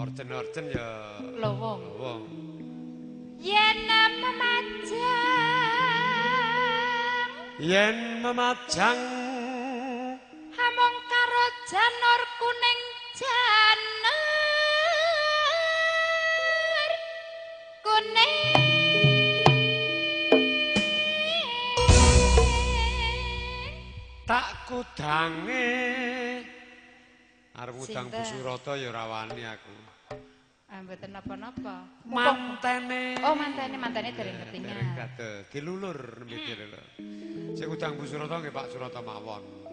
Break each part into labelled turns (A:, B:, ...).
A: Orjen-orjen ya
B: lowong.
A: Lowong.
B: Yen memajang,
A: yen memajang
B: amung karo janur kuning, janur kuning.
A: Tak kudange arep ngudang Bu Surata ya ora wani aku.
B: Ah, mboten napa-napa.
A: Mantene.
B: Oh, mantene, mantene dereng ketingal.
A: Dereng kadel, dilulur nembe dilulur. Sing ngudang Bu Surata nggih Pak Surata mawon.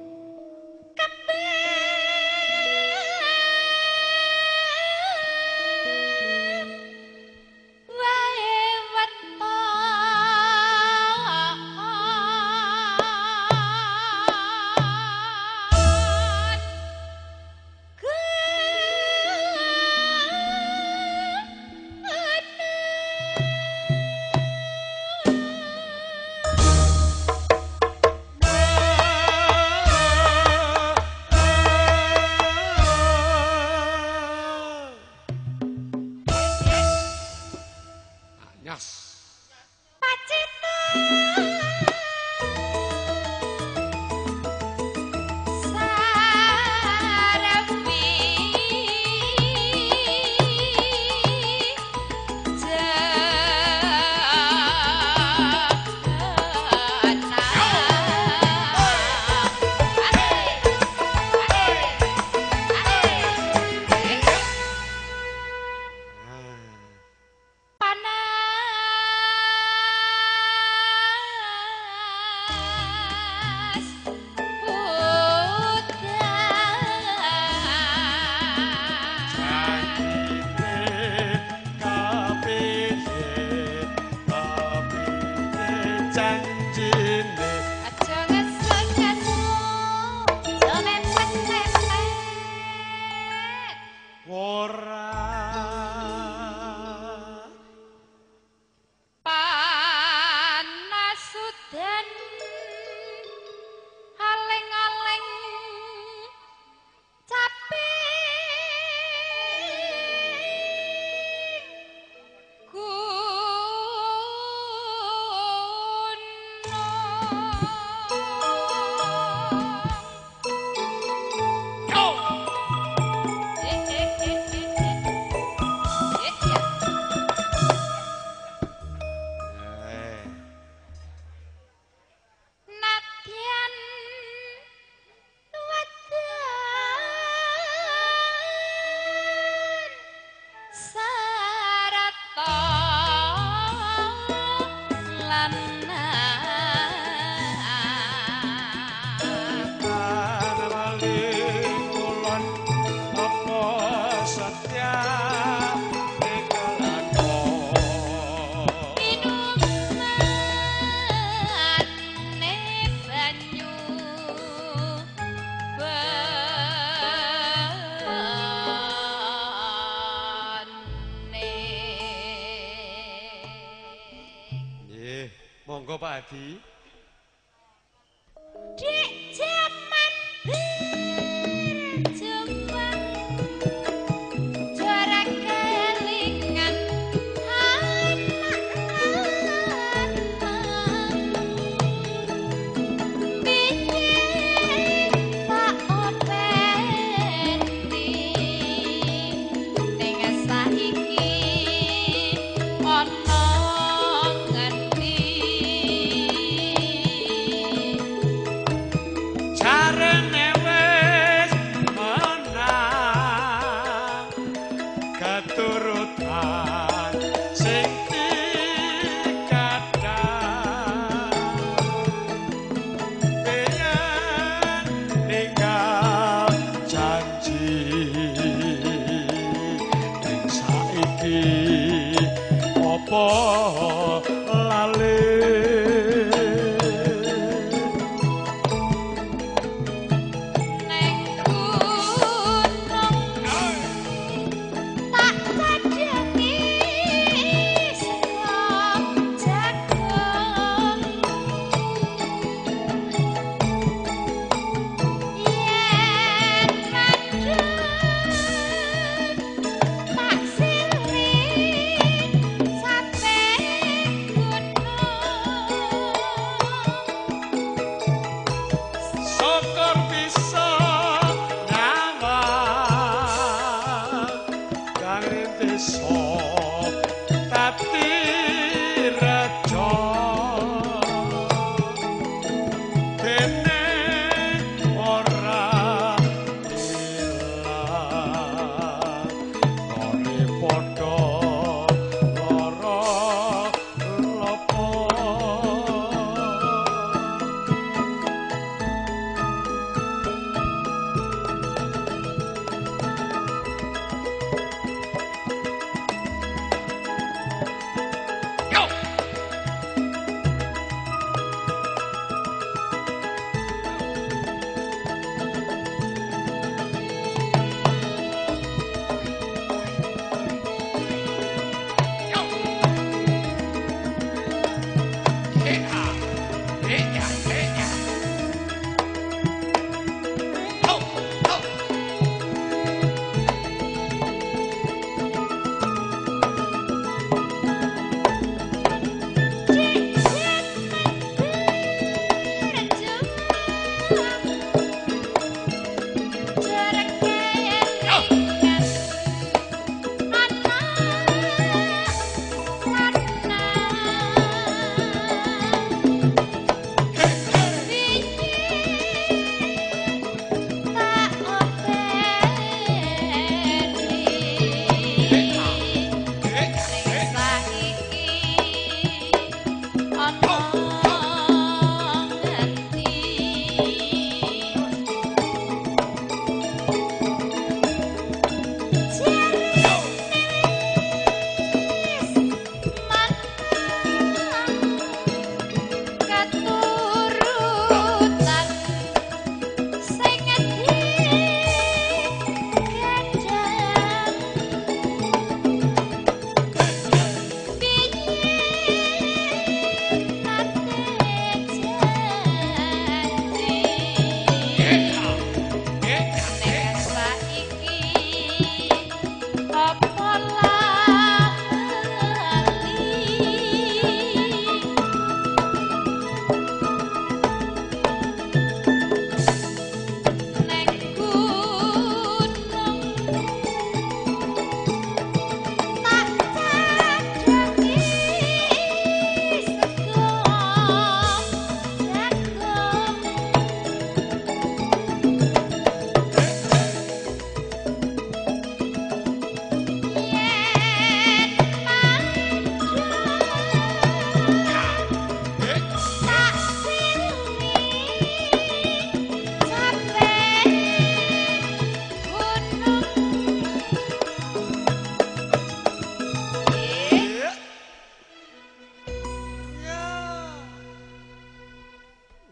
A: Monggo Pak Hadi.
B: Dek jaman berjuang juara kelingan anak piye tak openi ning saiki ana ngendi.
A: Jarene wis menang keturutan sing dikadang pengen ninggal janji ning saiki apa lali.
B: Neng gunung tak cadhangi sego jagung yen madhep tak
A: Desa tati rejo dene ora ilang kone padha lara lopo.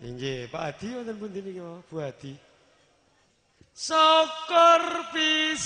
A: Inggih, Pak Adi wonten pundi niki, Bu Adi? Syukur pisan